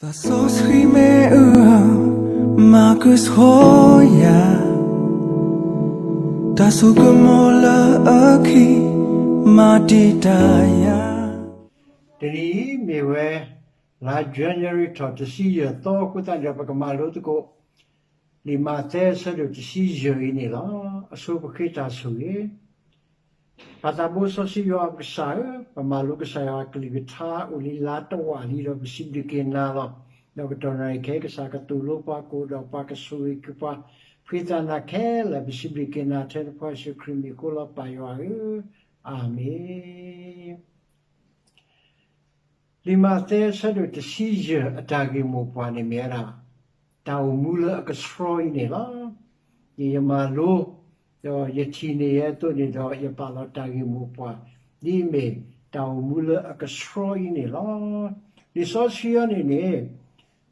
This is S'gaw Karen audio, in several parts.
တၢ်စီဆှံမ့ၢ်အၢ, မၤကဆှီယၤ, တၢ်ဆိကမိၣ်လၢအခံ, မၤတံာ်တာ်ယၤ. တနံၤအံၤမ့ၢ်ဝဲ လါ January ထီၣ်တဆံယဲၢ်သီအဃိသတးန့ၣ်ဒီး ပကမၤလိသကိး လံာ်မးသဲအဆၢဒိၣ်တဆံယဲၢ်အံၤန့ၣ်လီၤ. အဆိပဃ့တၢ်ဆိၣ်ဂ့ၤ ပၢ်သးဘိစီဆှံယွၤပကစၢ်ဧၢ, ပမၤလိကစၢ်ယွၤအကလုၢ်ကထါအိၣ်လံလါတဝာ်လံဒီး ပစံးဘျုးက့ၤနၤလီၤ. ဒီးကတီၢ်နၣ်ရံၣ်ခဲအံၤ ကစၢ်ကသိၣ်လိပှၤ ကအိၣ်ဒီးပှၤ ကဆိၣ်ဂ့ၤက့ၤပှၤ ဖှံသးနၤခဲလၢာ် ပစံးဘျုးက့ၤနၤထဲတဖၣ် ယ့ၣ်ၡူးခရံာ်မံၤအဃိလီၤ ပၢ်ယွၤဧၢ, အၤမ့ၣ်. လံာ်မးသဲအဆၢဒိၣ်တဆံယဲၢ်အတၢ်ဂ့ၢ်မိၢ်ပှၢ်န့ၣ်မ့ၢ်ဝဲဒၣ် တၢ်အိၣ်မူလၢအကဆှီအံၤန့ၣ်လီၤ. ယမၤလိ ဒီးယထံၣ်န့ၢ်ယဲအသိးန့ၣ်ဒီး ယပာ်လီၤတၢ်ဂ့ၢ်မိၢ်ပှၢ် ဒ်အမ့ၢ်တၢ်အိၣ်မူလၢအကဆှီအံၤန့ၣ်လီၤ. လံာ်စီဆှံအံၤန့ၣ်န့ၣ်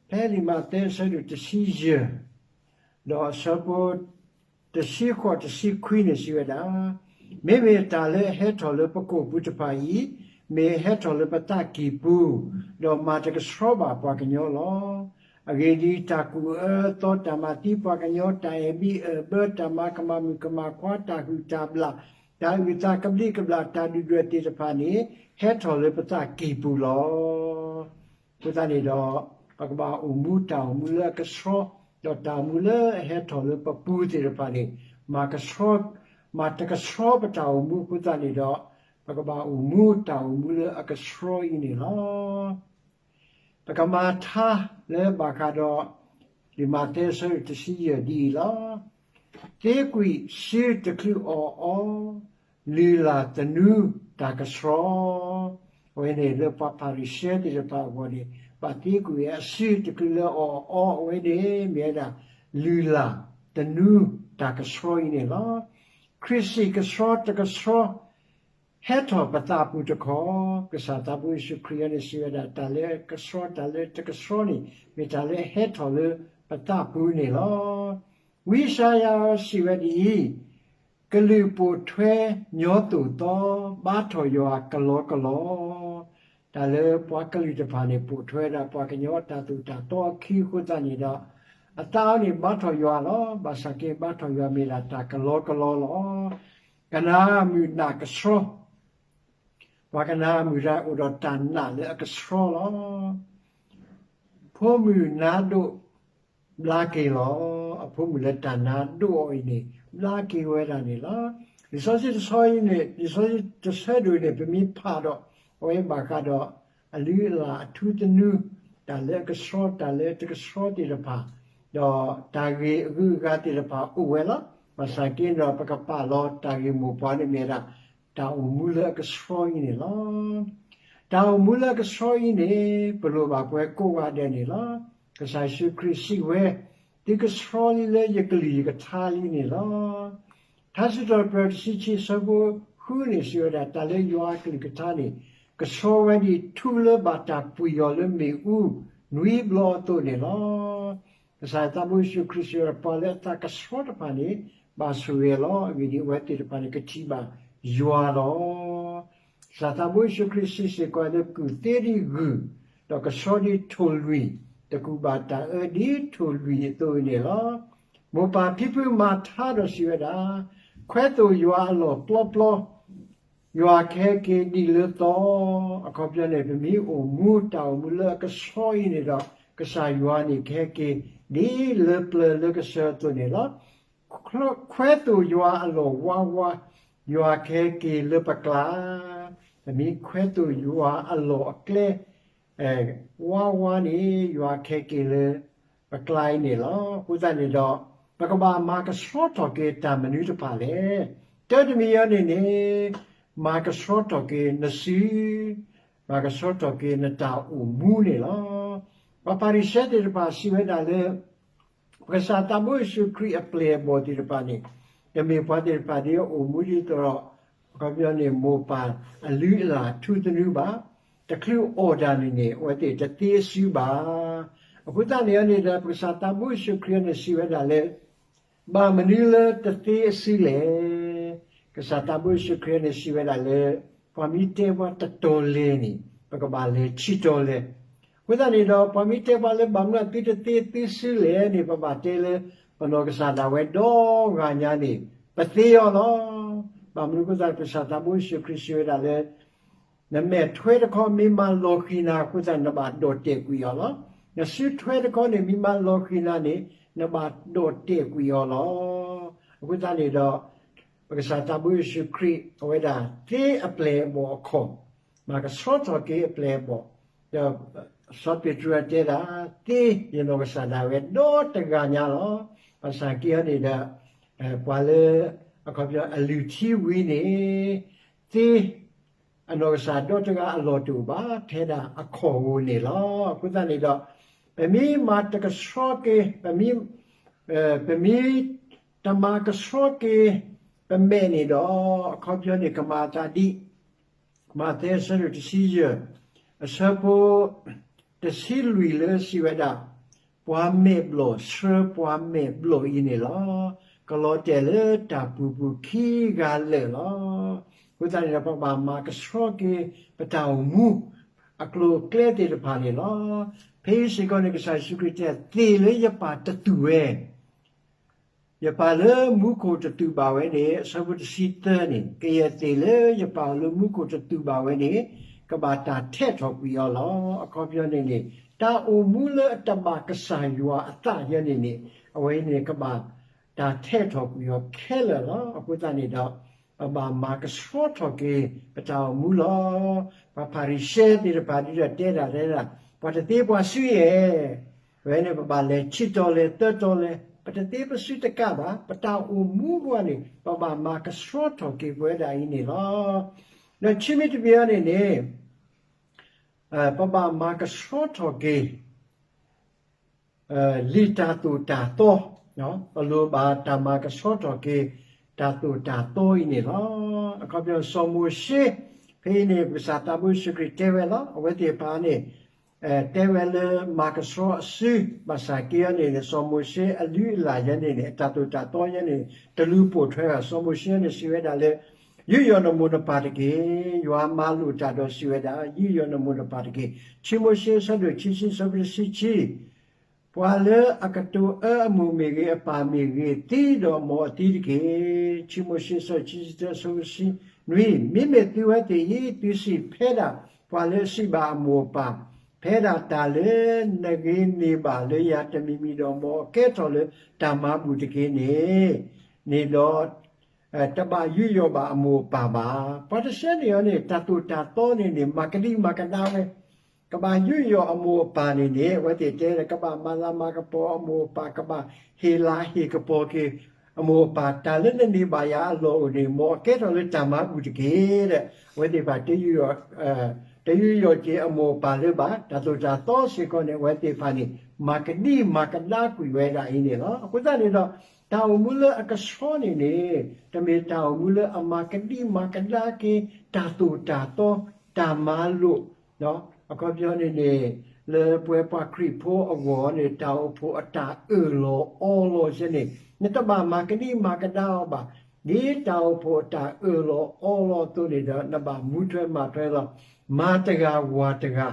ဖဲလံာ်မးသဲအဆၢဒိၣ်တဆံယဲၢ် ဒီးအဆၢဖိ တဆံဃိး တဆံခွံန့ၣ်စံးဝဲဒၣ်, မ့မ့ၢ်တၢ်လၢအဟဲထီၣ်လၢပကိာ်ပူၤတဖၣ်အံၤ မ့ၢ်ဟဲထီၣ်လၢပသးကံၢ်ပူၤ, ဒီးမၤတကဆှီဘၣ်ပှၤကညီလီၤ. အဂ့ၢ်ဒ်အံၤ, တၢ်ကူၣ်အၢအသီ, တၢ်မၤသံပှၤကညီ, တၢ်အဲၣ်ဘံၣ်အဲၣ်ဘၢ, တၢ်မၤကမၣ်မုၣ်ကမၣ်ခွါ, တၢ်ဟုၣ်တၢ်ဘျၣ်, တၢ်အုၣ်သးကဘျံးကဘျၣ်, တၢ်ဒုၣ်ဒွဲၣ်သ့ၣ်တဖၣ်န့ၣ် ဟဲထီၣ်လၢပသးကံၢ်ပူၤလီၤ. အဃိသတးန့ၣ်ဒီး ပကဘၣ်အိၣ်မူတၢ်အိၣ်မူလၢအကဆှီ, ဒီးတၢ်အိၣ်မူလၢအဟဲထီၣ်လၢပပူၤသ့ၣ်တဖၣ်န့ၣ် မၤကဆှီ, မၤတကဆှီပတၢ်အိၣ်မူအဃိသတးန့ၣ်ဒီး ပကဘၣ်အိၣ်မူတၢ်အိၣ်မူလၢအကဆှီအံၤန့ၣ်လီၤ. ပကမၤထါလၢဘၣ်ဃးဒီး လံာ်မးသဲအဆၢဒိၣ်တဆံယဲၢ်ဒ်အံၤလီၤ. သ့ကွံာ်စုတချုးအီၣ်အီ, လုၢ်လၢ်သနူတၢ်ကဆှီ. အဝဲန့ၣ်လၢပှၤဖၤရံၤၡဲသ့ၣ်တဖၣ်အဂီၢ်န့ၣ် ဘၣ်သ့ကွံာ်ဝဲအစုတချုးလၢအီၣ်အီ အဝဲန့ၣ်မ့ၢ်ဝဲဒၣ် လုၢ်လၢ်သနူတၢ်ကဆှီအံၤန့ၣ်လီၤ. ခရံာ်စံၣ်ကဆှီတကဆှီ ဟဲထီၣ်ပသးပူၤတခီ, ကစၢ်သးဘိယ့ၣ်ၡူးခရံာ်အံၤန့ၣ်စံးဝဲဒၣ် တၢ်လၢအကဆှီ တၢ်လၢတကဆှီန့ၣ် မ့ၢ်တၢ်လၢအဟဲထီၣ်လၢပသးပူၤန့ၣ်လီၤ. ဝံယၡါယၤစံးဝဲဒ်အံၤ, ကလုာ်ပိာ်ထွဲညီသိၣ်သီ, ဘါထီၣ်ယွၤကလီကလီ. တၢ်လၢပှၤကလုာ်တဖၣ်န့ၣ် ပိာ်ထွဲဒၣ်ပှၤကညီအတၢ်သိၣ်တၢ်သီအခံအဃိသတးန့ၣ်ဒီး အသးအီၤန့ၣ်ဘါထီၣ်ယွၤလီၤ. ဘၣ်ဆၣ်က့ဘါထီၣ်ယွၤမ့ၢ်ဒၣ်တၢ်ကလီကလီလီၤ. ကနၣ်မုာ်နးကဆှီ ပှၤကနၣ်မုာ်တၢ်အိၣ်ဒီးတၢ်နာ်လၢအကဆှီလီၤ. ဖိမုၣ်နါဒိၣ်ဘျါက့ၤလီၤ. အဖိမုၣ်လၢတၢ်နါဒိၣ်အီၤအံၤန့ၣ် ဘျါက့ၤဝဲဒၣ်န့ၣ်လီၤ. လံာ်စီဆှံတဆၢအံၤန့ၣ် လံာ်စီဆှံတဆၢဒိၣ်န့ၣ် ပမ့ၢ်ဖးဒီး အဝဲဘၣ်ဃးဒီး အလုၢ်အလၢ်အထူသနူ တၢ်လၢအကဆှီ တၢ်လၢတကဆှီသ့ၣ်တဖၣ် ဒီးတၢ်ဂ့ၢ်အဂုၤအဂၤသ့ၣ်တဖၣ်အိၣ်ဝဲလီၤ. ဘၣ်ဆၣ်က့ဒီး ပကပာ်လီၤတၢ်ဂ့ၢ်မိၢ်ပှၢ်န့ၣ်မ့ၢ်ဒၣ် တၢ်အိၣ်မူလၢအကဆှီအံၤန့ၣ်လီၤ. တၢ်အိၣ်မူလၢအကဆှီအံၤန့ၣ် ပလိၣ်ဘၣ်ပှၤကိးဂၤဒဲးန့ၣ်လီၤ. ကစၢ်ယ့ၣ်ၡူးခရံာ်စံးဝဲ, သုကဆှီလံလၢယကလုၢ်ယကထါလံန့ၣ်လီၤ. ထါစံးထီၣ်ပတြၢၤတဆံခံအဆၢဖိဃုန့ၣ် စံးဝဲဒၣ် တၢ်လၢယွၤအကလုၢ်ကထါန့ၣ် ကဆှီဝဲဒ်ထူလၢဘၣ်တၢ်ပှံၢ်အီၤလၢမ့ၣ်အူ နွံဘျီအသိးန့ၣ်လီၤ. ကစၢ်ယွၤသးဘိယ့ၣ်ၡူးခရံာ်စံးဝဲဒၣ် ပှၤလၢအသးကဆှီတဖၣ်န့ၣ် ဘၣ်ဆိၣ်ဂ့ၤလီၤ. အဂ့ၢ်ဒ်အံၤ, အဝဲသ့ၣ်တဖၣ်န့ၣ် ကထံၣ်ဘၣ်ယွၤလီၤ. ကစၢ်သးဘိယ့ၣ်ၡူးခရံာ်စံးစ့ၢ်ကီးလၢ ကူၣ်သ့ဒ်ဂုၢ်, ဒီးကဆှီဒ်ထိၣ်လွံၢ်, တကူၣ်ဘၣ်တၢ်အၢဒ်ထိၣ်လွံၢ်အသိးန့ၣ်လီၤ. မိၢ်ပၢ်ဖံဖုမၤထါဒီးစံးဝဲဒၣ်, ခွဲးသိၣ်ယွၤအလီၢ်ပျီပျီ, ယွၤကဟဲက့ၤဒ်လၢသီ. အခီပညီန့ၣ် ပမ့ၢ်အိၣ်မူတၢ်အိၣ်မူလၢအကဆှီအံၤန့ၣ်ဒီး ကစၢ်ယွၤန့ၣ်ကဟဲက့ၤ ဒ်လၢပျၢၤလၢကစၢၤအသိးန့ၣ်လီၤ. ခွဲးသိၣ်ယွၤအလီၢ်ဝါဝါ, ယွၤကဟဲက့ၤလၢပကျါ. ပမ့ၢ်ခွဲးသိၣ်ယွၤအလီၢ်အကျဲ ဝါဝါန့ၣ် ယွၤကဟဲက့ၤလၢပကျါအံၤန့ၣ်လီၤ. အဃိသတးန့ၣ်ဒီး ပကဘၣ်မၤကဆှီထီၣ်က့ၤတၢ်မနုၤတဖၣ်လဲၣ်. တၢ်တမံၤအံၤန့ၣ်န့ၣ် မၤကဆှီထီၣ်က့ၤနစု, မၤကဆှီထီၣ်က့ၤနတၢ်အိၣ်မူန့ၣ်လီၤ. ပှၤဖၤရံၤၡဲသ့ၣ်တဖၣ်စံးဝဲဒၣ်လၢ ပကစၢ်သးဘိယ့ၣ်ၡူးခရံာ်အပျဲၢ်အဘီၣ်သ့ၣ်တဖၣ်န့ၣ် တမ့ၢ်ပှၤသ့ၣ်တဖၣ်ဒ်အအိၣ်မူဒ်သိးဒီး အခီပညီန့ၣ် မိၢ်ပၢ်အလုၢ်အလၢ်ထူသနူဘၣ်. တချုးအီၣ်တၢ်န့ၣ်န့ၣ် အဝဲသ့ၣ်တသ့အစုဘၣ်. အဃိသတးန့ၣ်န့ၣ်ဒီး ပကစၢ်သးဘိယ့ၣ်ၡူးခရံာ်န့ၣ်စံးဝဲဒၣ်လၢ ဘၣ်မနုၤလၢတသ့အစုလဲၣ်. ကစၢ်သးဘိယ့ၣ်ၡူးခရံာ်န့ၣ်စံးဝဲဒၣ်လၢ ပှၤမ့ၢ်တဲပှၤတတီၤလဲၣ်န့ၣ် ပကဘၣ်လဲၤဆံတီၤလဲၣ်. အဃိသတးန့ၣ်ဒီး ပှၤမ့ၢ်တဲပှၤလၢ ဘၣ်မနုၤသုတသ့သုစုလဲၣ်န့ၣ် ပဘၣ်တဲလၢ ပနီၢ်ကစၢ်ဒၣ်ဝဲဒီဂၤညါန့ၣ် ပသ့အီၤလီၤ. ဘၣ်မနုၤအဃိသတး ကစၢ်သးဘိယ့ၣ်ၡူးခရံာ်စံးဝဲဒၣ်လၢ နမဲာ်ထွဲတခီမ့ၢ်မၤလီၤဃံၤနၤအဃိသတး နဘၣ်ဒီၣ်တဲာ်ကွံာ်အီၤလီၤ. နစုထွဲတခီန့ၣ် မ့ၢ်မၤလီၤဃံၤနၤန့ၣ် နဘၣ်ဒီၣ်တဲာ်ကွံာ်အီၤလီၤ. အဃိသတးန့ၣ်ဒီး ပကစၢ်သးဘိယ့ၣ်ၡူးခရံာ် အဝဲဒၣ်သ့အပျဲၢ်အဘီၣ်အခီၣ်, မၤကဆှီထီၣ်က့ၤအပျဲၢ်အဘီၣ်, ဒီးစီၤပ့းတရူးတဲဒၣ် သ့ယနီၢ်ကစၢ်ဒၣ်ဝဲဒီတဂၤညါလီၤ. ဘၣ်ဆၣ်က့အီၤန့ၣ်ဒီး ပှၤလၢ အခီပညီအလုၢ်ထံဝံၤန့ၣ် သ့ အနီၢ်ကစၢ်ဒီတဂၤအလီၢ်တအိၣ်ဘၣ် ထဲဒၣ်အခီၣ်ဧိၤန့ၣ်လီၤ. အဃိသတးန့ၣ်ဒီး ပမ့ၢ်မၤတကဆှီက့ၤ ပမ့ၢ် ပမ့ၢ်တမၤကဆှီက့ၤ ပမဲာ်န့ၣ်ဒီး အခီပညီန့ၣ် ကမၤအသးဒ် မးသဲအဆၢဒိၣ်တဆံယဲၢ် အဆၢဖိ တဆံလွံၢ်လၢစံးဝဲဒၣ်, ပှၤမဲာ်ဘျီၣ်ဆှၢပှၤမဲာ်ဘျီၣ်အံၤန့ၣ်လီၤ. ကလီၤတဲာ်လၢတၢ်ပူၤပူၤခံဂၤလၢာ်လီၤ. အဃိသတးန့ၣ်ဒီး ပဘၣ်မၤကဆှီက့ၤ ပတၢ်အိၣ်မူ အကျိၤအကျဲသ့ၣ်တဖၣ်န့ၣ်လီၤ. ဖဲအံၤစ့ၢ်ကီးန့ၣ် ကစၢ်ယ့ၣ်ၡူးခရံာ်တဲ သ့ၣ်လၢယပၢ်တသူၣ်ဝဲ ယပၢ်လၢမူခိၣ်တသူၣ်ဘၣ်ဝဲန့ၣ် အဆၢဖိတဆံသၢန့ၣ် ကယဲၢ်သ့ၣ်လၢယပၢ်အိၣ်လၢမူခိၣ်တသူၣ်ဘၣ်ဝဲန့ၣ် ကဘၣ်တၢ်ထဲးထီၣ်ကွံာ်အီၤလီၤ. အခီပညီန့ၣ်န့ၣ် တၢ်အိၣ်မူလၢအတဘၣ်ကစၢ်ယွၤအသးယဲန့ၣ်န့ၣ် အဝဲအံၤန့ၣ် ကဘၣ်တၢ်ထဲးထီၣ်ကွံာ်အီၤခဲလၢာ်လီၤ. အဃိသတးန့ၣ်ဒီး ပဘၣ်မၤကဆှီထီၣ်က့ၤ ပတၢ်အိၣ်မူလီၤ. ပှၤဖၤရံၤၡဲသ့ၣ်တဖၣ်ဒ်ဒီးတဲဒၣ်တဲဒၣ် ပှၤတသ့ပှၤစုယဲၢ် ဝဲန့ၣ် ပဘၣ်လဲၤဆံးတီၤလဲၤသၢတီၤလဲၤ ပတသ့ပစုတကးဘၣ် ပတၢ်အိၣ်မူပှၤန့ၣ် ပဘၣ်မၤကဆှီထီၣ်က့ၤပဝဲဒၣ်အံၤန့ၣ်လီၤ. ဒီးခံမံၤတမံၤအံၤန့ၣ်န့ၣ် ပဘၣ်မၤကဆှီထီၣ်က့ၤ လံာ်တၢ်သိၣ်တၢ်သီ, ပလိၣ်ဘၣ်တၢ်မၤကဆှီထီၣ်က့ၤ တၢ်သိၣ်တၢ်သီအံၤန့ၣ်လီၤ. အခီပညီ စီၤမိၤၡ့ ဖဲအံၤန့ၣ် ပကစၢ်သးဘိယ့ၣ်ၡူးခရံာ်တဲဝဲလီၤ. အဝဲသ့ၣ်တဖၣ်န့ၣ် တဲဝဲလၢမၤကဆှီအစု ဘၣ်ဆၣ်က့အီၤန့ၣ်န့ၣ် စီၤမိၤၡ့အလုၢ်အလၢ်ယဲန့ၣ်န့ၣ် အတၢ်သိၣ်တၢ်သီယဲန့ၣ် တလူၤပိာ်ထွဲဘၣ်. စီၤမိၤၡ့န့ၣ်စံးဝဲဒၣ်လၢ ယူးယီၣ်နမိၢ်နပၢ်တက့ၢ်. ယွၤမၤလိာ်တၢ်ဒီးစံးဝဲဒၣ် ယူးယီၣ်နမိၢ်နပၢ်တက့ၢ်. ခံမိၤၡ့ အဆၢဒိၣ်ခံဆံ အဆၢဖိတဆံခံ ပှၤလၢအကတိၤအၢအမိၢ်မ့ၢ်ဂ့ၤ အပၢ်မ့ၢ်ဂ့ၤ သံဒီးအမိၢ်အသံတက့ၢ်. ခံမိၤၡ့ အဆၢဒိၣ်ခံဆံတၢ အဆၢဖိတဆံနွံ, မ့မ့ၢ်သုဝဲသ့ၣ်အံၤ သုစံးဖဲဒၣ်ပှၤလၢအစံးဘၣ်အမိၢ်အပၢ်, ဖဲဒၣ်တၢ်လၢနဂ့ၤန့ၢ်ဘၣ်လၢယၤတမံၤမံၤဒီး မ်အကဲထီၣ်လၢတၢ်မၤဘူၣ်တက့ၢ်န့ၣ်, န့ၣ်ဒီး တဘၣ်ယူးယီၣ်ဘၣ်အမိၢ်အပၢ်ဘၣ်. ပှၤတဆၢန့ၣ်အီၤန့ၣ် တၢ်သိၣ်တၢ်သီန့ၣ်န့ၣ် မၤကဒံမၤကဒါဝဲ, ကဘၣ်ယူးယီၣ်အမိၢ်အပၢ်န့ၣ်န့ၣ် အဝဲသ့ၣ်တဲ ကဘၣ်မၤလၤမၤကပီၤအမိၢ်အပၢ်, ကဘၣ်ဟ့ၣ်လၤဟ့ၣ်ကပီၤက့ၤအမိၢ်အပၢ်, တၢ်လၢနန့ၢ်ဘၣ်ယၤအလီၢ်အိၣ်န့ၣ် မ်အကဲထီၣ်လၢတၢ်မၤဘူၣ်တက့ၢ်ဒီး အဝဲသ့ၣ်တဖၣ် တယူးယီၣ်က့ၤအမိၢ်အပၢ်လၢၤဘၣ်. တၢ်သိၣ်တၢ်သီစ့ၢ်ကီးန့ၣ် အဝဲသ့ၣ်တဖၣ်န့ၣ် မၤကဒံမၤကဒါကွံာ်ဝဲဒၣ်အံၤန့ၣ်လီၤ. အဃိသတးန့ၣ်ဒီး တၢ်အိၣ်မူလၢအကဆှီန့ၣ်န့ၣ် တမ့ၢ်တၢ်အိၣ်မူလၢအမၤကဒံမၤကဒါက့ၤ တၢ်သိၣ်တၢ်သီ တၢ်မၤလိာ် အခီပညီန့ၣ်န့ၣ် လၢပဝဲပှၤခရံာ်ဖိအဂီၢ်န့ၣ် တၢ်အိၣ်ဖှိၣ်အတၢ်အၢၣ်လီၤအီလီၤယဲန့ၣ် နတဘၣ်မၤကဒံမၤကဒါအီၤဘၣ်. ဒ်တၢ်အိၣ်ဖှိၣ်အတၢ်အၢၣ်လီၤအီလီၤအသိးန့ၣ်ဒီး နဘၣ်မူထွဲမၤထွဲလီၤ. မၤတဂၤဝၤတဂၤ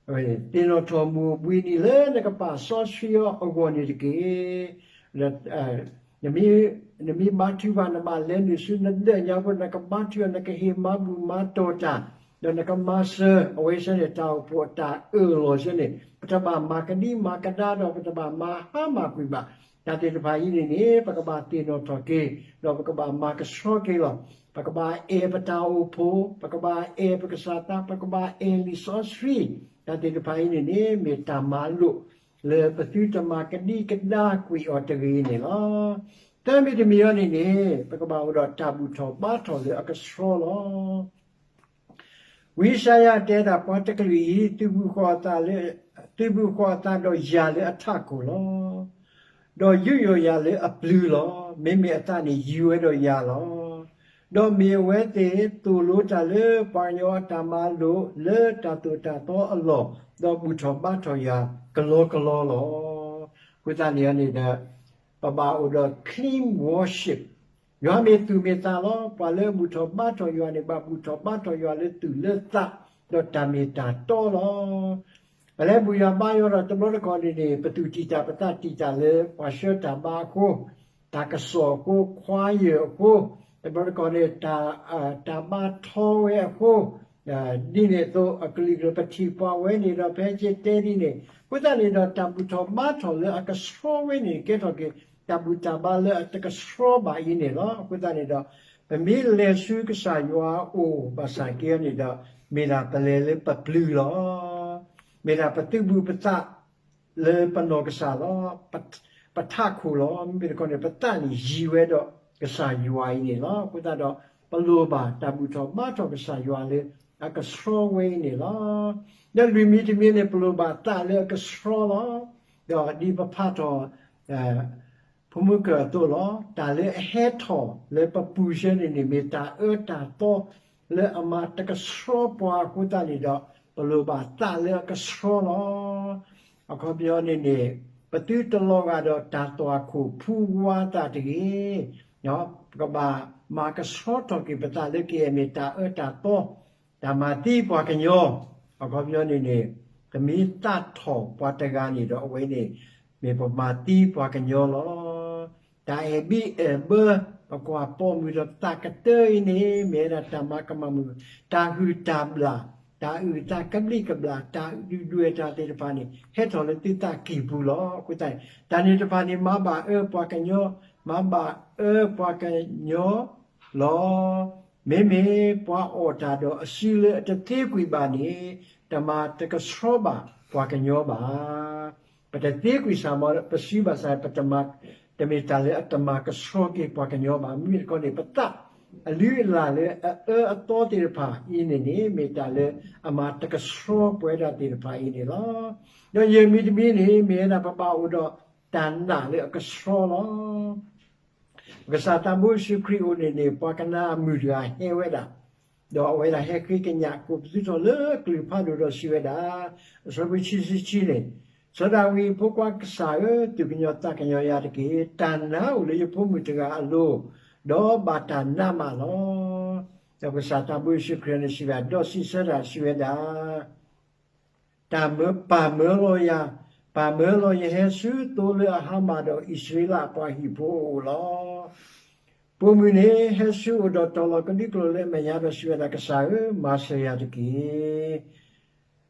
သ့ၣ်နီၣ်ထီၣ်မိၢ်ဘှံးနံၤလၢနကပာ်စီဆှံအီၤအဂီၢ်န့ၣ်တက့ၢ်. နမ့ၢ်ဘါထုကဖၣ် နဘၣ်လဲၤနုာ်ဆူနဒၢးညါဖိ နကဘါထုကဖၣ် နကဟ့ၣ်မၤဘူၣ်မၤတီၢ်တၢ် ဒီးနကမၤစၢၤ အဝဲဆၢန့ၣ် တၢ်အိၣ်ဖှိၣ်အတၢ်အၢၣ်လီၤဆၢန့ၣ် ပတဘၣ်မၤကဒံမၤကဒါဒီး ပတဘၣ်မၤဟါမၢ်ကွံာ်ဘၣ်. တၢ်သ့ၣ်တဖၣ်အံၤန့ၣ်န့ၣ် ပကဘၣ်သ့ၣ်နီၣ်ထီၣ်က့ၤ ဒီးပကဘၣ်မၤကဆှီက့ၤလီၤ. ပကဘၣ်အဲၣ်ပတၢ်အိၣ်ဖှိၣ်, ပကဘၣ်အဲၣ်ပကစၢ်သး, ပကဘၣ်အဲၣ်လံာ်စီဆှံ, တၢ်သ့ၣ်တဖၣ်အံၤန့ၣ်န့ၣ် မ့ၢ်တၢ်မၤလိာ် လၢပသုတမၤကဒံကဒါကွံာ်အီၤတဂ့ၤန့ၣ်လီၤ. သၢမံၤတမံၤအံၤန့ၣ်န့ၣ် ပကဘၣ်အိၣ်ဒီးတၢ်ဘူၣ်ထီၣ်ဘါထီၣ်လၢအကဆှီလီၤ. ဝံယၡါယၤတဲဒၣ် ပှၤတကလုာ်အံၤ သုးဘူးဃီၤအသးဒီးယၤလၢအထးခိၣ်လီၤ. ဒီးယူးယီၣ်ယၤလၢအပျုၤလီၤ. မ့မ့ၢ်အသးန့ၣ်ယံၤဝဲဒီးယၤလီၤ. ဒီးမ့ၢ်အဝဲသ့ၣ်သိၣ်လိတၢ်လၢပှၤကညီအတၢ်မၤလိာ်လၢတၢ်သိၣ်တၢ်သီအလီၢ်, ဒီးဘူၣ်ထီၣ်ဘါထီၣ်ယၤကလီကလီလီၤ. အဃိသတးန့ၣ်န့ၣ်ဒီး ပဘၣ်အိၣ်ဒီး clean worship ယွၤမ့ၢ်သူၣ်မ့ၢ်သးလီၤ. ပှၤလၢအဘူၣ်ထီၣ်ဘါထီၣ်ယွၤန့ၣ် ဘၣ်ဘူၣ်ထီၣ်ဘါထီၣ်ယွၤလၢသူၣ်လၢသး ဒီးတၢ်မ့ၢ်တၢ်တီလီၤ. ပလဲၤဘူၣ်ယွၤဘါယွၤဒီး တဘျီတခီၣ်န့ၣ်န့ၣ် ပသူၣ်တံၢ်တၢ်ပသးတံၢ်တၢ်လၢ ပှၤဆှၢတၢ်ဘါအဃိ, တၢ်ကစီၣ်အဃိ, ခွါယၢၢ်အဃိ, တဘျီတခီၣ်န့ၣ် တၢ်ဘါထီဝဲအဃိ, ဒ်န့ၣ်အသိး အကလုာ်ကလုာ်ပထံၣ်ပှၤဝဲန့ၣ်ဒီး ဖဲကတဲဒ်န့ၣ် အဃိသတးန့ၣ်ဒီး တၢ်ဘူၣ်ထီၣ်ဘါထီၣ်လၢအကဆှီဝဲန့ၣ် ကဲထီၣ်က့ၤ တၢ်ဘူၣ်တၢ်ဘါလၢအတကဆှီဘၣ်အံၤန့ၣ်လီၤ. အဃိသတးန့ၣ်ဒီး ပမ့ၢ်လဲၤဆူကစၢ်ယွၤအအိၣ်ဘၣ်ဆၣ်က့န့ၣ်ဒီး မ့ၢ်ဒၣ်ပလဲၤလၢပပျုၤလီၤ. မ့ၢ်ဒၣ်ပသုးဘူးပသးလၢပနီၢ်ကစၢ်လီၤ. ပထးခိၣ်လီၤ. မ့မ့ၢ်တခီန့ၣ် ပသးန့ၣ်ယံၤဝဲဒီးကစၢ်ယွၤအံၤန့ၣ်လီၤ. အဃိသတးဒီး ပလိၣ်ဘၣ်တၢ်ဘူၣ်ထီၣ်ဘါထီၣ်ကစၢ်ယွၤလၢအကဆှီဝဲအံၤန့ၣ်လီၤ. ဒီးလွံၢ်မံၤတမံၤန့ၣ် ပလိၣ်ဘၣ်သးလၢအကဆှီလီၤ. ဒီးဒ်ပဖးထီၣ် ဖိမုၣ်ကၢၢ်အသိးလီၤ. တၢ်လၢအဟဲထီၣ်လၢပပူၤဆၢန့ၣ်န့ၣ် မ့ၢ်တၢ်အၢတၢ်သီလၢအမၤတကဆှီပှၤအဃိသတးန့ၣ်ဒီး ပလိၣ်ဘၣ်သးလၢအကဆှီလီၤ. အခီပညီန့ၣ်န့ၣ် ပသုတလီၤဂာ်ဒီးတၢ်သွၣ်ခိၣ်ဖူဝါသးတဂ့ၤ. ပကဘၣ်မၤကဆှီထီၣ်က့ၤပသးလၢကယဲၢ်မ့ၢ်တၢ်အၢတၢ်သီ တၢ်မၤသံပှၤကညီ, အခီပညီန့ၣ်န့ၣ် ပမ့ၢ်သးထီၣ်ပှၤတဂၤန့ၣ်ဒီး အဝဲန့ၣ် မ့ၢ်ပမၤသံပှၤကညီလီၤ. တၢ်အဲၣ်ဘံၣ်အဲၣ်ဘၢ ပကွၢ်ပိာ်မုၣ်ဒီးပသးကတၢၢ်အံၤန့ၣ် မ့ၢ်ဝဲဒၣ်တၢ်မၤကမၣ်မုၣ်, တၢ်ဟုၣ်တၢ်ဘျၣ်, တၢ်အုၣ်သးကဘျံးကဘျၣ်, တၢ်ဒုၣ်ဒွဲၣ်တၢ်သ့ၣ်တဖၣ်န့ၣ် ဟဲထီၣ်လၢသုသးကံၢ်ပူၤလီၤ. အဃိသတးန့ၣ် တၢ်န့ၣ်တဖၣ်န့ၣ် မၤဘၣ်အၢပှၤကညီ, မၤဘၣ်အၢပှၤကညီလီၤ. မ့မ့ၢ်ပှၤအီၣ်တၢ်ဒီးအစုလၢအတသ့ကွံာ်ဘၣ်န့ၣ် တမၤတကဆှီဘၣ်ပှၤကညီဘၣ်. ပတသ့ကွံာ်စ့ၢ်ကီး ပစုဘၣ်ဆၣ် ပတမၤ တမ့ၢ်တၢ်လၢအတမၤကဆှီက့ၤပှၤကညီဘၣ်. မ့မ့ၢ်တခီန့ၣ် ပသးအလုၢ်အလၢ်လၢအအၢအသီသ့ၣ်တဖၣ်အံၤန့ၣ်န့ၣ် မ့ၢ်တၢ်လၢအမၤတကဆှီပဝဲဒၣ်သ့ၣ်တဖၣ်အံၤန့ၣ်လီၤ. ဒီးယဲၢ်မံၤတမံၤန့ၣ် မ့ၢ်ဝဲဒၣ်ပဘၣ်အိၣ်ဒီးတၢ်နာ်လၢအကဆှီလီၤ. ပကစၢ်သးဘိယ့ၣ်ၡူးခရံာ်အအိၣ်န့ၣ်န့ၣ် ပှၤကနၤအမုၣ်တဂၤဟဲဝဲဒၣ်, ဒီးအဝဲဒၣ်ဟဲဃ့ကညးကိးပသူထီၣ်လၢအကလုၢ်ဖးဒိၣ်ဒီးစံးဝဲဒၣ်, အဆၢဖိခံဆံခံန့ၣ်, စီၤဒၤဝံးအဖိခွါကစၢ်ဧၢ, သူၣ်ကညီၤသးကညီၤယၤတက့ၢ်. တၢ်နါအိၣ်လၢယဖိမုၣ်တဂၤအလိၤ, ဒီးဘၣ်တၢ်နါမးလီၤ. ဒီးပကစၢ်သးဘိယ့ၣ်ၡူးခရံာ်န့ၣ်စံးဝဲဒၣ်, ဒီးစံးဆၢတၢ်စံးဝဲဒၣ် တၢ်မၢပာ်မၢလီၤယၤ, ပာ်မၢလီၤယဟဲဆူသိလၢအဟါမၢ်ဒီးအံၣ်စရ့လးအပှၤဟံၣ်ဖိအအိၣ်လီၤ. ပိာ်မုၣ်န့ၣ်ဟဲဆူအအိၣ်ဒီးတီၤလီၤကဒံကလိာ်လၢအမဲာ်ညါဒီးစံးဝဲဒၣ်, ကစၢ်ဧၢ, မၤစၢၤယၤတက့ၢ်.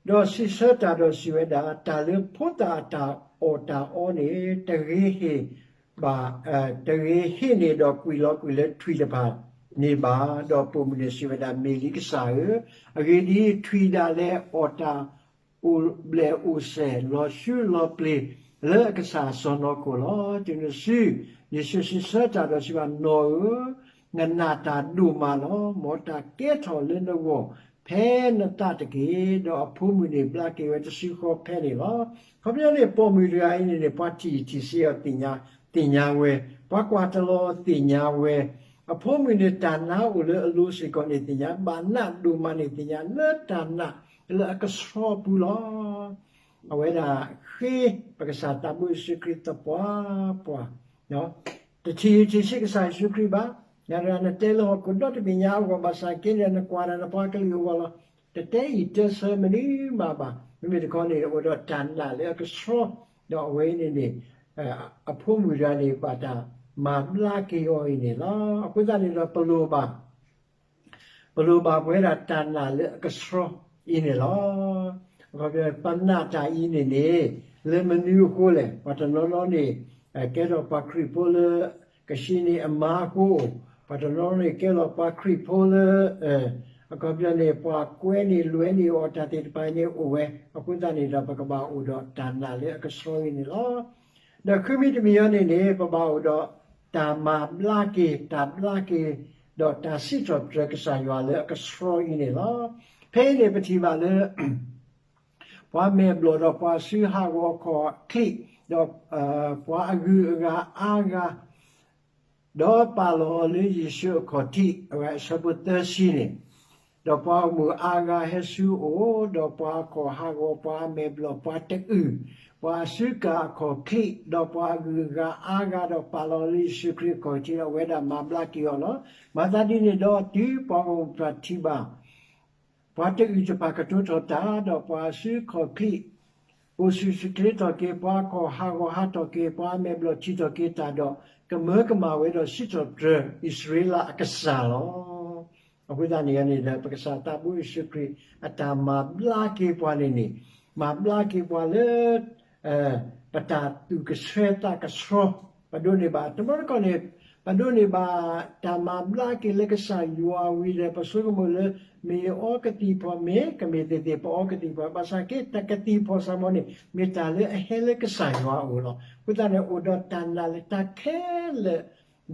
ဒီးစံးဆၢတၢ်ဒီးစံးဝဲဒၣ်, တၢ်လၢဖိသၣ်အတၢ်အီၣ်တၢ်အီန့ၣ် တဂ့ၤဟ့ၣ်ဘၣ်, တဂ့ၤဟ့ၣ်န့ၢ်ဒီးကွံာ်လီၤကွံာ်လၢထွံၣ်တဖၣ်န့ၣ်ဘၣ်. ဒီးပိာ်မုၣ်န့ၣ်စံးဝဲဒၣ်, မ့ၢ်လံကစၢ်ဧၢ, အဂ့ၢ်ဒ်အံၤ, ထွံၣ်ဒၣ်လဲာ်အီၣ်တၢ် အိၣ်ဘျဲၣ်အိၣ်စဲၣ် လီၤဆူလီၤပျ့ၤလၢအကစၢ်အစီၢ်နီၤခိၣ်လီၤ. တုၤနုၤစု, ယ့ၣ်ၡူးစံးဆၢတၢ်ဒီးစံးဘၣ်, နီၢ်ဧၢ, နနာ်တၢ်ဒိၣ်မးလီၤ. မ်တၢ်ကဲထီၣ်လၢနဂီၢ်ဖဲနသးတက့ၢ်. ဒီးအဖိမုၣ်န့ၣ်ဘျါက့ၤဝဲတစုဃီဖဲန့ၣ်လီၤ. အခီပညီန့ၣ် ပိာ်မုၣ်တဂၤအံၤန့ၣ်န့ၣ် ပှၤထံၣ်ထံၣ်စ့အီၤ သ့ၣ်ညါဝဲ, ပှၤကွၢ်တလီၤသ့ၣ်ညါဝဲ, အဖိမုၣ်န့ၣ်တၢ်နါအိၣ်လၢအလိၤစ့ၢ်ကီးန့ၣ်သ့ၣ်ညါ, ဘၣ်နးဒိၣ်မးန့ၣ်သ့ၣ်ညါ လၢတၢ်နာ်လၢအကဆှီပူၤလီၤ. အဝဲဒၣ်ဃ့ပကစၢ်သးဘိယ့ၣ်ၡူးခရံာ်သပှၢ်ပှၢ်, တထံၣ်ထံၣ်စ့ကစၢ်ယ့ၣ်ၡူးခရံာ်ဘၣ်. နတၢ်နတဲလၢဟီၣ်ခိၣ်ဒီတဘ့ၣ်ညါအဂီၢ်ဘၣ်ဆၣ်က့န့ၣ် နကွၢ်တၢ်နပှၤကလုာ်အဂီၢ်လီၤ. တတဲအံၤတဲဆၢမနုၤမးဘၣ်. မ့မ့ၢ်တခီန့ၣ် အိၣ်ဒီးတၢ်နာ်လၢအကဆှီ, ဒီးအဝဲအံၤန့ၣ်န့ၣ် အဖိမုၣ်တဂၤန့ၣ် ဘၣ်တၢ်မၤဘျါက့ၤအီၤအံၤန့ၣ်လီၤ. အဃိသတးန့ၣ်ဒီး ပလိၣ်ဘၣ် ပလိၣ်ဘၣ်ပဝဲဒၣ်တၢ်နာ်လၢအကဆှီအံၤန့ၣ်လီၤ. ပနာ်တၢ်အံၤန့ၣ်န့ၣ် လၢမနုၤအဃိလဲၣ်. ပှၤတနီၤနီၤန့ၣ် ကဲထီၣ်ပှၤခရံာ်ဖိလၢ ကဆံန့ၢ်အမါအဃိ, ပှၤတနီၤနီၤန့ၣ် ကဲထီၣ်ပှၤခရံာ်ဖိလၢ အခီပညီန့ၣ် ပှၤကွဲန့ၢ်လွဲန့ၢ်အီၤတၢ်သ့ၣ်တဖၣ်န့ၣ်အိၣ်ဝဲ. အဃိသတးန့ၣ်ဒီး ပကဘၣ်အိၣ်ဒီးတၢ်နာ်လၢအကဆှီအံၤန့ၣ်လီၤ. ဒီးဃုမံၤတမံၤအံၤန့ၣ်န့ၣ် ပဘၣ်အိၣ်ဒီးတၢ်မၤဘျါက့ၤ, တၢ်ဘျါက့ၤ, ဒီးတၢ်စံးထီၣ်ပတြၢၤကစၢ်ယွၤလၢအကဆှီအံၤန့ၣ်လီၤ. ဖဲအံၤန့ၣ် ပထံၣ်ဘၣ်လၢ ပှၤမဲာ်ဘျီၣ်ဒီးပှၤအစုဟးဂီၤအခီၣ်ချံး, ဒီးပှၤအဂုၤအဂၤအါဂၤ ဒီးပာ်လီၤအီၤလၢယ့ၣ်ၡူးအခီၣ်ထံး, အဝဲအဆၢဖိသၢဆံန့ၣ်, ဒီးပှၤဂီၢ်မုၢ်အါဂၤဟဲဆူအအိၣ်, ဒီးပှၤအခီၣ်ဟးဂီၤ, ပှၤအမဲာ်ဘျီၣ်, ပှၤတအုၣ်, ပှၤအစုကၢ်အခီၣ်ချံး, ဒီးပှၤအဂုၤအဂၤအါဂၤ, ဒီးပာ်လီၤအီၤလၢယ့ၣ်ၡူးခရံာ်အခီၣ်ထံး, ဒီးအဝဲဒၣ်မၤဘျါက့ၤအီၤလီၤ. မၤသးဒ်န့ၣ်ဒီး တုၤပှၤဂီၢ်မုၢ်တဖၣ်ထံၣ်ဘၣ် ပှၤတအုၣ်တဖၣ်ကတိၤထီၣ်တၢ်, ဒီးပှၤအစုအခီၣ်ချံး အိၣ်ဆူၣ်အိၣ်ချ့ထီၣ်က့ၤပှၤခီၣ်, ဟးဂီၤဟးထီၣ်က့ၤပှၤ, မဲာ်ဘျီၣ်ထံထီၣ်က့ၤတၢ်ဒီး ကမၢကမၣ်ဝဲဒီးစံးထီၣ်ပတြၢၤအံၣ်စရ့လးအကစၢ်လီၤ. အဃိသတးန့ၣ်န့ၣ်ဒီး ပကစၢ်သးဘိယ့ၣ်ၡူးခရံာ်အတၢ်မၤဘျါက့ၤပှၤန့ၣ်န့ၣ်, မၤဘျါက့ၤပှၤလၢ ပတၢ်သူၣ်ကဆှဲသးကဆှီ, ပဒိးန့ၢ်ဘၣ် တဘျီတခီၣ်န့ၣ်, ပဒိးန့ၢ်ဘၣ်တၢ်မၤဘျါက့ၤလၢကစၢ်ယွၤဝံၤဒီး ပဆိကမိၣ်လၢ မ့ၢ်အီကသံၣ်ဖီၣ် မ့ၢ်ကမ့ၢ်သ့ၣ်သ့ၣ် ပအီကသံၣ်ဖီၣ်, ဘၣ်ဆၣ်က့တၢ်ကသံၣ်ဖီၣ်စ့ၢ်ကီးန့ၣ် မ့ၢ်တၢ်လၢအဟဲလၢကစၢ်ယွၤအအိၣ်လီၤ. အဃိသတးန့ၣ် အိၣ်ဒီးတၢ်နာ်လၢတၢ်ခဲလၢာ်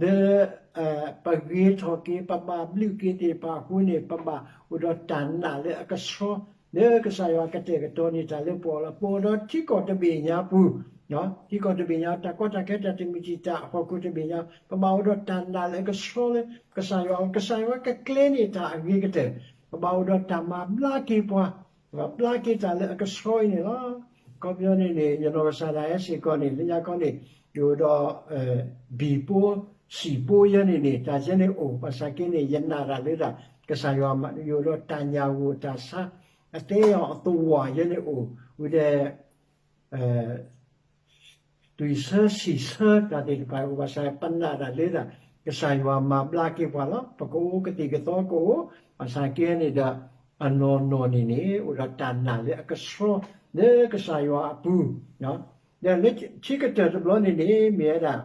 လၢ ပဂ့ၤထီၣ်က့ၤ ပဘၣ်ဘျုးက့ၤသ့ၣ်တဖၣ်အဃိန့ၣ် ပဘၣ်အိၣ်ဒီးတၢ်နာ်လၢအကဆှီ လၢကစၢ်ယွၤကတဲာ်ကတီၤန့ၢ်တၢ်လၢပဂီၢ်လီၤ. ပအိၣ်ဒီးထံကီၢ်တဘ့ၣ်ညါပူၤ, ထံကီၢ်တဘ့ၣ်ညါ တၢ်ကီတၢ်ခဲ တၢ်တမုာ်တံာ်တာ် ဟီၣ်ခိၣ်တဘ့ၣ်ညါ ပဘၣ်အိၣ်ဒီးတၢ်နာ်လၢအကဆှီလၢကစၢ်ယွၤအအိၣ်, ကစၢ်ယွၤကကျဲၤန့ၢ်တၢ်အဂ့ၤကတၢၢ်, ပဘၣ်အိၣ်ဒီးတၢ်မၤဘျါက့ၤပှၤ, ပဘၣ်ဘျါက့ၤတၢ်လၢအကဆှီအံၤန့ၣ်လီၤ. အခီပညီန့ၣ်န့ၣ် ယနီၢ်ကစၢ်ဒၣ်ယဲစ့ၢ်ကီးန့ၣ် လၢညါခီန့ၣ် ယအိၣ်ဒီး ဘံၣ်ပိ စံၣ်ပိယဲန့ၣ်န့ၣ် တၢ်ယဲန့ၣ်အိၣ် ဘၣ်ဆၣ်က့န့ၣ် ယနာ်တၢ်လၢတၢ် ကစၢ်ယွၤမၤ ယအိၣ်ဒီးတၢ်ညၣ်ဂိၢ်တၢ်ဆါ အသဲအီၤအသဝီယဲန့ၣ်အိၣ် ဝံၤဒီး သွံၣ်ဆၢဆံၣ်ဆၢတၢ်သ့ၣ်တဖၣ်အိၣ် ဘၣ်ဆၣ်ပနာ်တၢ်လၢတၢ် ကစၢ်ယွၤမၤဘျါက့ၤပှၤလီၤ. ပကအိၣ်ကသံၣ်ကသီကအိၣ် ဘၣ်ဆၣ်က့န့ၣ်ဒီး အနီၢ်နီၢ်န့ၣ်န့ၣ် အိၣ်ဒီးတၢ်နာ်လၢအကဆှီ လၢကစၢ်ယွၤအပူၤ ဒီးလၢခံကတၢၢ်တဘျီန့ၣ်န့ၣ် မ့ၢ်ဝဲဒၣ်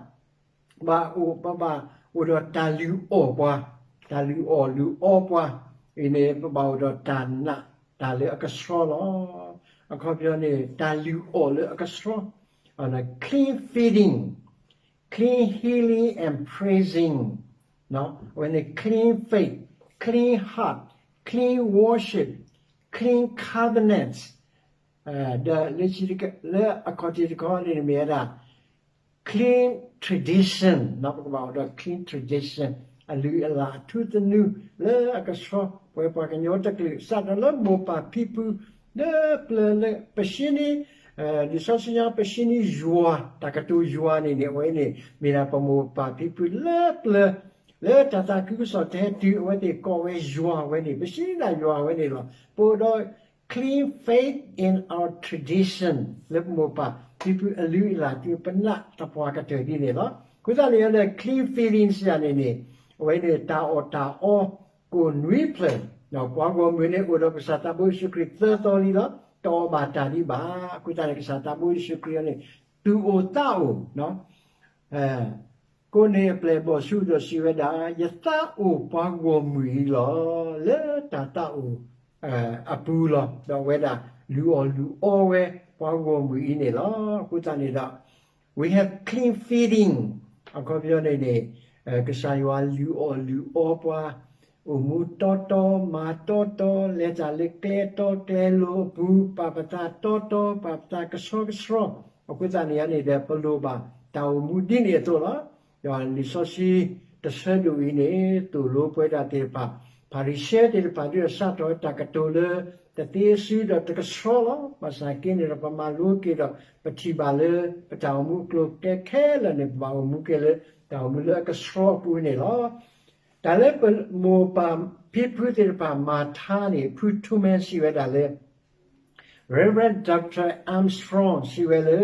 ဘၣ်အိၣ် ပဘၣ်အိၣ်ဒီးတၢ်လုၢ်အီၣ်ပှၤ, တၢ်လုၢ်အီၣ်လုၢ်အီပှၤအံၤန့ၣ် ပဘၣ်အိၣ်ဒီးတၢ်နာ် တၢ်လၢအကဆှီလီၤ. အခီပညီန့ၣ် တၢ်လုၢ်အီၣ်လၢအကဆှီ clean feeding, clean healing and praising, အဝဲန့ၣ် clean faith, clean heart, clean worship, clean covenants, ဒီးလၢအခီၣ်ထံးတခီန့ၣ်မ့ၢ်ဝဲဒၣ် clean tradition, ပကဘၣ်အိၣ်ဒီး clean tradition, အလုၢ်အလၢ်အထူသနူလၢအကဆှီ ပဝဲပှၤကညီတကလုာ် စးထီၣ်လၢမိၢ်ပၢ်ဖံဖု လၢပျၢၤလၢပဆံနံၤ လံာ်စီဆှံညါ ပဆံနံၤယွၤ တၢ်ကတိၤယွၤန့ၣ်န့ၣ် အဝဲန့ၣ် မ့ၢ်ဒၣ်ပမိၢ်ပၢ်ဖံဖုလၢပျၢၤ လၢတၢ်သးခုကစီၣ်တဟဲတုၤ အဝဲသ့ၣ်ကိးဝဲယွၤဝဲန့ၣ် ပဆံနံၤယွၤဝဲန့ၣ်လီၤ. ပအိၣ်ဒီး clean faith in our tradition လၢပမိၢ်ပၢ်ဖံဖုအလုၢ်အလၢ် တုၤပနၢ်သပှၢ်ကတၢၢ်ဒ်န့ၣ်လီၤ. အဃိသတးန့ၣ် clean feeding စ့ၢ်န့ၣ်န့ၣ် အဝဲန့ၣ် တၢ်အီၣ်တၢ်အီ ကိၣ်နွံဖျၢၣ်, ပှၤဂီၢ်မုၢ်န့ၣ် အိၣ်ဒီးကစၢ်သးဘိယ့ၣ်ၡူးခရံာ်သၢသီလံလီၤ. တအီၣ်ဘၣ်တၢ်ဒံးဘၣ်. အဃိသတးန့ၣ် ကစၢ်သးဘိယ့ၣ်ၡူးခရံာ်အံၤန့ၣ် သူၣ်အိၣ်သးအိၣ် ကိးန့ၢ်အပျဲၢ်အဘီၣ်ဆူဒီးစံးဝဲဒၣ်, ယသးအိၣ်ပှၤဂီၢ်မုၢ်အံၤလီၤ. လၢတၢ်သးအိၣ်အပူၤလီၤ. ဒီးအဝဲဒၣ် လုၢ်အီၣ်လုၢ်အီဝဲ ပှၤဂီၢ်မုၢ်အံၤန့ၣ်လီၤ. အဃိသတးန့ၣ်ဒီး we have clean feeding အခီပညီန့ၣ်န့ၣ် ကစၢ်ယွၤလုၢ်အီၣ်လုၢ်အီပှၤ အိၣ်မူတီတီ မၤတီတီ လဲၤတၢ်လၢကျဲတီကျဲလိၤအပူၤ ပာ်ပသးတီတီ ပာ်ပသးကဆှီကဆှီ အဃိသတးန့ၣ်န့ၣ်ဒီး ပလိၣ်ဘၣ်တၢ်အိၣ်မူဒ်န့ၣ်အသိးလီၤ. ဒီးလံာ်စီဆှံတဆၢဒိၣ်အံၤန့ၣ် သိၣ်လိပဝဲဒၣ်သ့ၣ်တဖၣ် ဖၤရံၤၡဲသ့ၣ်တဖၣ်ဒ်ဒီး စးထီၣ်တၢ်ကတိၤလၢ တသ့အစုဒီးတကဆှီလီၤ. ဘၣ်ဆၣ်က့န့ၣ်ဒီး ပမၤလိက့ၤဒီး ပထံၣ်ဘၣ်လၢ ပတၢ်အိၣ်မူအကျိၤအကျဲခဲလၢာ်န့ၣ် ပဘၣ်အိၣ်မူက့ၤလၢ တၢ်အိၣ်မူလၢအကဆှီအပူၤန့ၣ်လီၤ. တၢ်လၢပမိၢ်ပၢ်ဖံဖုသ့ၣ်တဖၣ်မၤထါန့ၣ် ဖုထူမဲစံးဝဲဒၣ်လၢ Reverend Doctor Armstrong စံးဝဲလၢ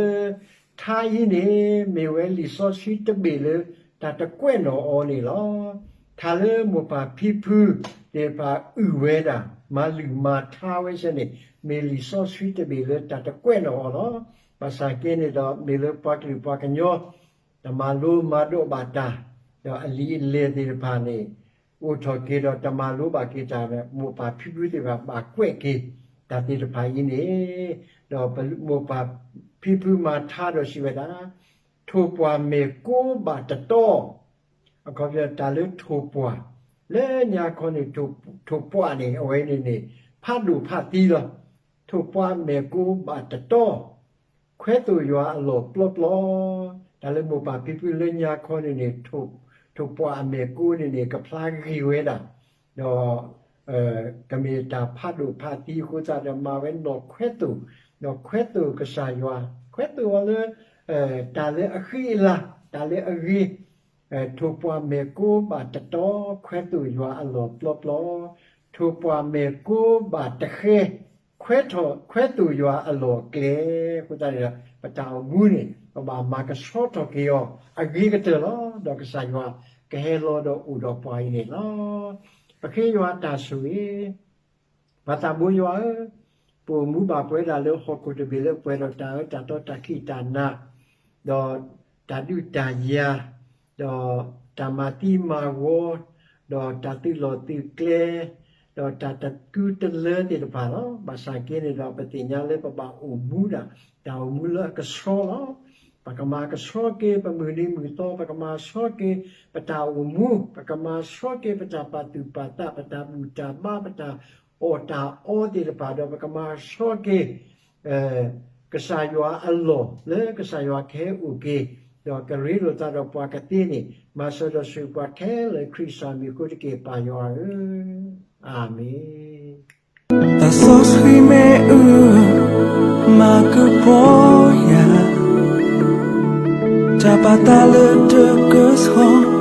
ထါအံၤန့ၣ် မ့ၢ်ဝဲလံာ်စီဆှံတဘ့ၣ်လၢတၢ်တကွဲးနီၣ်အီၤန့ၣ်လီၤ. ထါလၢမိၢ်ပၢ်ဖံဖုသ့ၣ်တဖၣ်အုၣ်ဝဲဒၣ် မၤလုၢ်မၤထါဝဲဆၢန့ၣ် မ့ၢ်လံာ်စီဆှံတဘ့ၣ်လၢတၢ်တကွဲးနီၣ်အီၤလီၤ. ဘၣ်ဆၣ်က့န့ၣ်ဒီး မ့ၢ်လၢပှၤကလုာ်ပှၤကညီ တမၤလိမၤဒိးဘၣ်တၢ်, ဒီးအလံာ်အလဲၢ်သ့ၣ်တဖၣ်န့ၣ် အိၣ်ထီၣ်က့ၤဒီးတမၤလိဘၣ်က့ၤတၢ် မိၢ်ပၢ်ဖံဖုသ့ၣ်တဖၣ်ဘၣ်ကွဲးက့ၤ တၢ်သ့ၣ်တဖၣ်အံၤန့ၣ်, ဒီးမိၢ်ပၢ်ဖံဖုမၤထါဒီးစံးဝဲဒၣ်, ထိၣ်ပှၢ်မဲာ်ကိးဘၣ်တတီ, အခီပညီတၢ်လၢထိၣ်ပှၢ်, လၢညါခီန့ၣ် ထိၣ်ပှၢ်န့ၣ် အဝဲန့ၣ်န့ၣ် ဖးဒိၣ်ဖးသံလီၤ. ထိၣ်ပှၢ်မဲာ်ကိးဘၣ်တတီ ခွဲးသိၣ်ယွၤအလီၢ်ပျီပျီ, တၢ်လၢမိၢ်ပၢ်ဖံဖုလၢညါခီန့ၣ်န့ၣ် ထိၣ်ပှၢ်အမဲာ်ကိးန့ၣ်န့ၣ် ကဖျါဂ့ၤဝဲဒၣ်, ဒီး ကမ့ၢ်တၢ်ဖးဒိၣ်ဖးသံအဃိသတးဒီး မၤဝဲနီၢ်ခွဲးသိၣ်, ဒီးခွဲးသိၣ်ကစၢ်ယွၤ, ခွဲးသိၣ်အီၤလၢ တၢ်လၢအဃံအလၤ, တၢ်လၢအဂ့ၤ, ထိၣ်ပှၢ်မဲာ်ကိးဘၣ်တတီ ခွဲးသိၣ်ယွၤအလီၢ်ပျီပျီ, ထိၣ်ပှၢ်မဲာ်ကိးဘၣ်တဃဲ ခွဲးထီၣ်ခွဲးသိၣ်ယွၤအလီၢ်အကျဲ, အဃိသတးန့ၣ်ဒီး ပတၢ်အိၣ်မူန့ၣ် ပဘၣ်မၤကဆှီထီၣ်က့ၤအီၤ အဂ့ၤကတၢၢ်လီၤ. ဒီးကစၢ်ယွၤကဟဲလီၤဒီးအိၣ်ဒီးပှၤအံၤန့ၣ်လီၤ. ပဃ့ယွၤတၢ်ဆိၣ်ဂ့ၤ ပှၤသးဘိယွၤဧၢ, ပအိၣ်မူဘၣ်ပဝဲဒၣ်လၢဟီၣ်ခိၣ်တဘ့ၣ်လၢပှဲၤဒီးတၢ်အၢတၢ်သီတၢ်ခံးတၢ်နၤ, ဒီးတၢ်ဒုးတၢ်ယၤ, ဒီးတၢ်မၤသံမၤဝီ, ဒီးတၢ်သုးလီၢ်သုးကျဲ, ဒီးတၢ်တကူတလၢသ့ၣ်တဖၣ်လီၤ. ဘၣ်ဆၣ်က့န့ၣ်ဒီး ပသ့ၣ်ညါလၢပဘၣ်အိၣ်မူဒၣ် တၢ်အိၣ်မူလၢအကဆှီလီၤ. ပကမၤကဆှီက့ၤပမုၢ်နံၤမုၢ်သီ, ပကမၤဆှီက့ၤပတၢ်အိၣ်မူ, ပကမၤဆှီက့ၤပတၢ်ပာ်သူၣ်ပာ်သး, ပတၢ်ဘူၣ်တၢ်ဘါ, ပတၢ်အီၣ်တၢ်အီသ့ၣ်တဖၣ်, ဒီးပကမၤဆှီက့ၤ ကစၢ်ယွၤအလီၢ် လၢကစၢ်ယွၤကဟဲအိၣ်က့ၤ, ဒီးကရ့လိာ်သးဒီးပှၤကသ့န့ၣ်, မၤစၢၤဒီးဆိၣ်ဂ့ၤပှၤခဲလၢာ် ခရံာ်ကစၢ်မံၤအဃိတက့ၢ် ပၢ်ယွၤဧၢ, အၤမ့ၣ်. တၢ်စီဆှံမ့ၣ်အူ မၤကပီၤယၤ, တၢ်ပာ်သးလၢတၢ်ကစီၣ်